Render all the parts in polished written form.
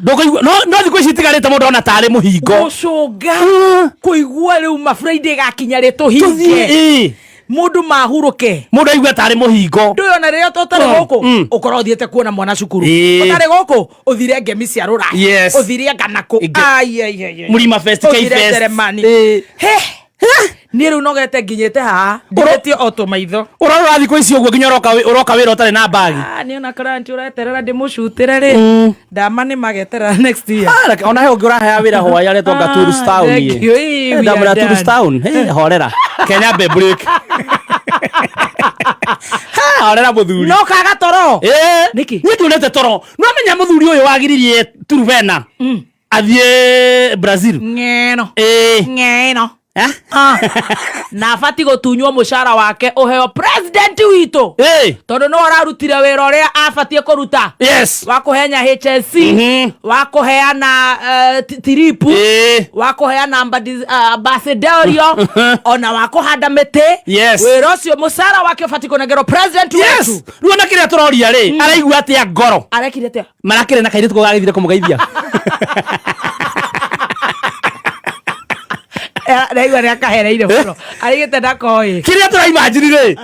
Ndũkũigua no thikũ ici itigarĩte mũndũ ona tarĩ mũhingo. Gũcũnga kũigua rĩu ma Friday gakinya rĩ Tũthiĩ, tũhinge ĩĩ. Mũndũ mahurũke. Mũndũ aigue tarĩ mũhingo. Ndũĩ ona rĩrĩa ũtarĩ gũkũ ũkorwo ũthiĩte kuona mwana cukuru, ũtarĩ gũkũ ũthire ngemi cia rũraya, ũthire anga nakũ. Ai, ai, ai, ai. Mlima Fest, Ũthire K-Fest. Jeremani. He! Niĩ rĩu nogete nginyĩte haha ndithĩtie o tũmaitho. Ũrarora thikũ ici ũguo nginya ũroka wĩra ũtarĩ na mbagi. Ah, niĩ ona client ũreterera ndĩmũcutĩre rĩ, ndama nĩ mageterera next year. Ah, ona he ũngĩ ũrahea wĩra hwaĩ aretwo Ah, Tourist Town. Thank you. Ĩĩ, we Ndamwĩra are Tourist done. Town. Hey, horera. Kenya be break. Ha, horera mũthuri. No kaga toro. Ĩĩ. Nĩkĩ? Niĩ ndionete toro. No menya mũthuri ũyũ wagiririe Turuvena athiĩ Brazil. Ng'eno. Ĩĩ. Ng'eno. Eh? Ah. Na abati gũtunywo mũcara wake ũheo president witũ, Ĩĩ. tondũ no ararutire wĩra ũrĩa abatiĩ kũruta wa kũhenya HSC, wa kũheana tiripu, wa kũheana ambassadorial, ona wa kũhanda mĩtĩ. Wĩra ũcio mũcara wake ũbatiĩ kũnengerwo president wetu. Rĩu ona kĩrĩa tũroria rĩ, araigua atĩa ngoro? Arekire atĩa? Marakĩrĩ na kairĩtu kau gagĩthire kũmũgeithia. Ndaigua nĩ akahereire mũno arigĩte ndakoĩ. Kĩrĩa tũraimajini rĩ,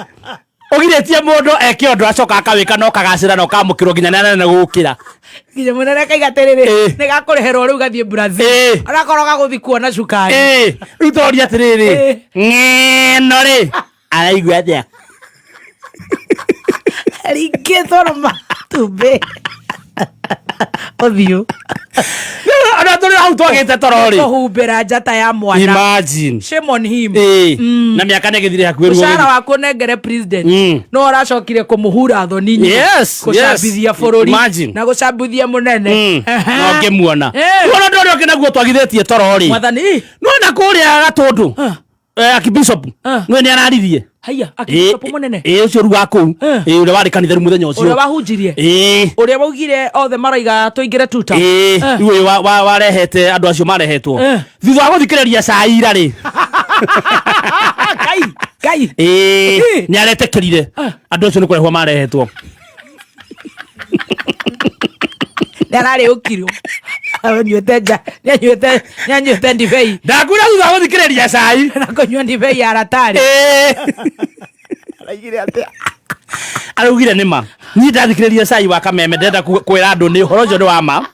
ũgirĩtie mũndũ eke ũndũ acoka akawĩka na ũkagacĩra na ũkamũkĩrwo nginya nĩ anene gũkĩra. Nginya mũnene akaiga atĩrĩrĩ, nĩ gakũrĩhĩrwo rĩu gathiĩ Brazil, onakorwo gagũthi kuona cukari. Ĩĩ. Rĩu tũroria atĩrĩrĩ, ng'eno rĩ araigua atĩa? Ringĩtwo na matumbĩ ũthiũ. Ona tũrĩ hau twagĩte toro rĩ. Kũhumbĩra njata ya mwana. Imagine. Shame on him. Ĩĩ. Na mĩaka nĩ ĩgĩthire hakuhĩ ruo. Mũcara waku ũnengere president. No ũracokire kũmũhura thoni nyingĩ. Kũcambithia bũrũri. Imagine. Na gũcambithia mũnene. No ngĩmuona. Wona ũndũ ũrĩa ũngĩ naguo twagithĩtie toro rĩ, Mwathani. nona kũrĩa Gatũndũ, Archbishop nĩwe nĩ araririe. Haiya, Archbishop mũnene. Ĩĩ, ũcio rĩu wa kũu. Ĩĩ, ũrĩa warĩ kanitha rĩu mũthenya ũcio. Ũrĩa wahunjirie. Ĩĩ. Ũrĩa waugire othe maraiga tũingĩre tuta. Ĩĩ, rĩu ũyũ warehete andũ acio marehetwo thutha wa gũthikĩrĩria cai ira rĩ. Kai, kai. Ĩĩ, nĩ aretĩkĩrire andũ acio nĩ kũrehwo marehetwo. Nĩ ararĩ ũkirwo. Anyuĩte nja, nĩ anyuĩte, nĩ anyuĩte ndibei. Ndakwĩra thutha wa gũthikĩrĩria cai na kũnyua ndibei ya ratarĩ. Araigire atĩa? Araugire nĩ ma niĩ ndathikĩrĩria cai wa kameme ndĩrenda kwĩra andũ nĩ ũhoro ũcio nĩ wa ma,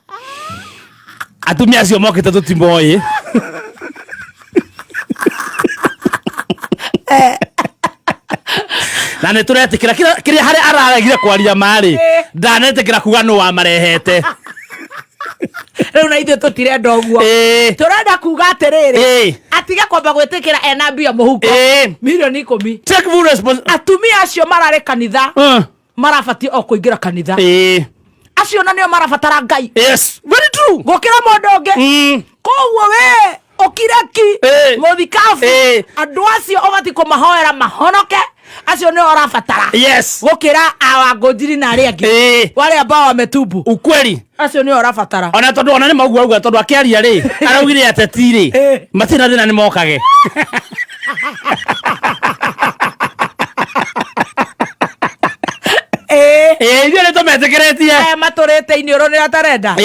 atumia acio mokĩte tũtimoĩ. Na nĩ tũretĩkĩra kĩrĩa harĩa araregire kwaria marĩ ndanetĩkĩra kuga nũ wamarehete. Rĩu na ithuĩ tũtirenda ũguo. Tũrenda kuga atĩrĩrĩ, atige kwamba gwĩtĩkĩra ena mbia mũhuko 10,000,000. Take full response. Atumia acio mararĩ kanitha marabatiĩ o kũingĩra kanitha. Acio na nĩo marabatara Ngai. Yes, very true. Gũkĩra mũndũ ũngĩ. Koguo we ũkireki mũthikabu, andũ acio ũbatiĩ kũmahoera mahonoke, acio nĩo ũrabatara gũkĩra awangũnjiri na arĩa angĩ, wale ambao wametubu. Ukweli. Acio nĩo ũrabatara. Ona tondũ ona nĩ maugua auga tondũ akĩaria rĩ araugire ateti rĩ matirĩ na thĩna nĩ mokage. Ĩĩ, ithuĩ nĩ tũmetĩkĩrĩtie. Aya matũrĩte iniũrũ nĩ atarenda.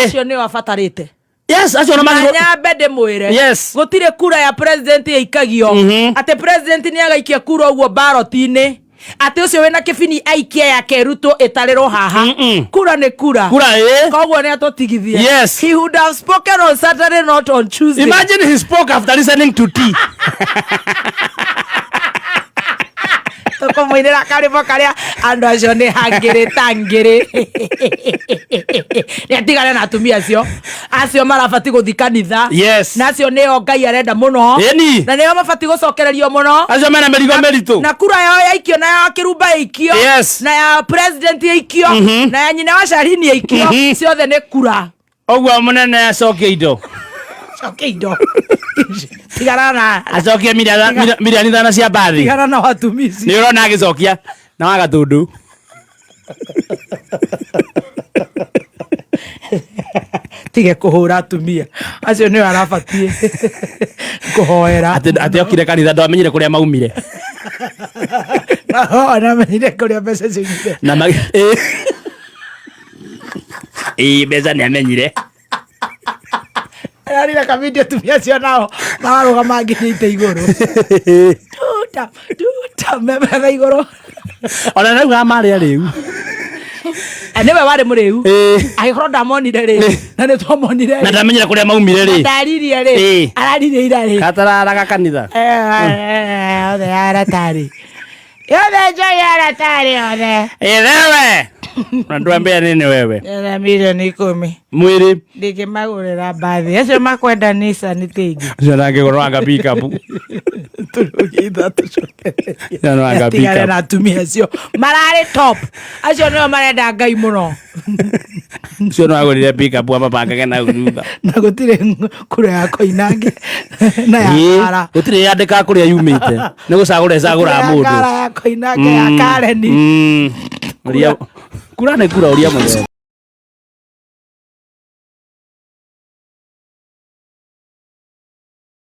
Acio nĩo abatarĩte. Yes, acio na na magĩrĩirwo- nyambe ndĩmwĩre, gũtirĩ kura ya president ĩikagio atĩ president nĩ agaikia kura ũguo baroti-inĩ atĩ ũcio wĩna kĩbini aikie yake Ruto ĩtarĩrwo haha. Kura nĩ kura. Kura, ĩĩ. Koguo nĩ atũtigithie. He would have spoken on Saturday, not on Tuesday. Imagine he spoke after listening to tea. Tũkũmũinĩra karĩmbo karĩa andũ acio nĩ hangĩrĩ tangĩrĩ nĩ atigane na atumia acio, acio marabati gũthi kanitha. Na acio nĩo Ngai arenda mũno. Na nĩo mabati gũcokererio mũno. Acio mena mĩrigo mĩritũ. Na kura yao yaikio na ya kĩrumba yaikio na ya president yaikio na ya nyina wa Sharini yaikio, ciothe nĩ kura. Ũguo mũnene acokie indo. Coke indo, tigana na Acokie 5,000,000 cia mbathi. Tigana na watumici. Nĩ ũrona agĩcokia na wa Gatundu. Tige kũhũra atumia acio, nĩo arabatiĩ kũhoera. Atĩ okire kanitha ndwamenyire kũrĩa maumire. Ona amenyire kũrĩa mbeca ciumire. Na ĩĩ. Ĩĩ, mbeca nĩ amenyire. Ndĩrarire kavindio atumia acio nao mararũgama nginyĩte igũrũ. Tuta, tuta, memetha igũrũ. Ona raugaga marĩ arĩu. Eh, nĩwe warĩ mũrĩu. Ĩĩ. Angĩkorwo ndamonire rĩ, na nĩ twamonire Na rĩ, ndamenyera kũrĩa maumire rĩ. ndaririe rĩ, Ĩĩ. araririe ira rĩ. Katararaga kanitha. Eh, othe aratarĩ. Yothe njohi aratarĩ othe. Ĩthewe. Na ndwambia nini wewe? Ena milioni 10. Mwĩrĩ. Ndingĩmagũrĩra mbathi. Acio makwenda Nissan tingi. Ũcio ndangĩgũrwo anga pick-up. Tũrũgitha tũcokererie. Ũcio no anga Tigane pick-up. na atumia acio. Mararĩ top. Acio nĩo marenda Ngai mũno. Ũcio no agũrire pick-up amabangage na thutha. Na gũtirĩ kura ya Koinange na ya Ĩĩ, Kara. gũtirĩ yandĩkaga kũrĩa yumĩte. Nĩ gũcagũra ĩcagũraga Ya mũndũ. Kara ya Koinange ya Kareni. Ũria kura nĩ kura ũria mũthemba.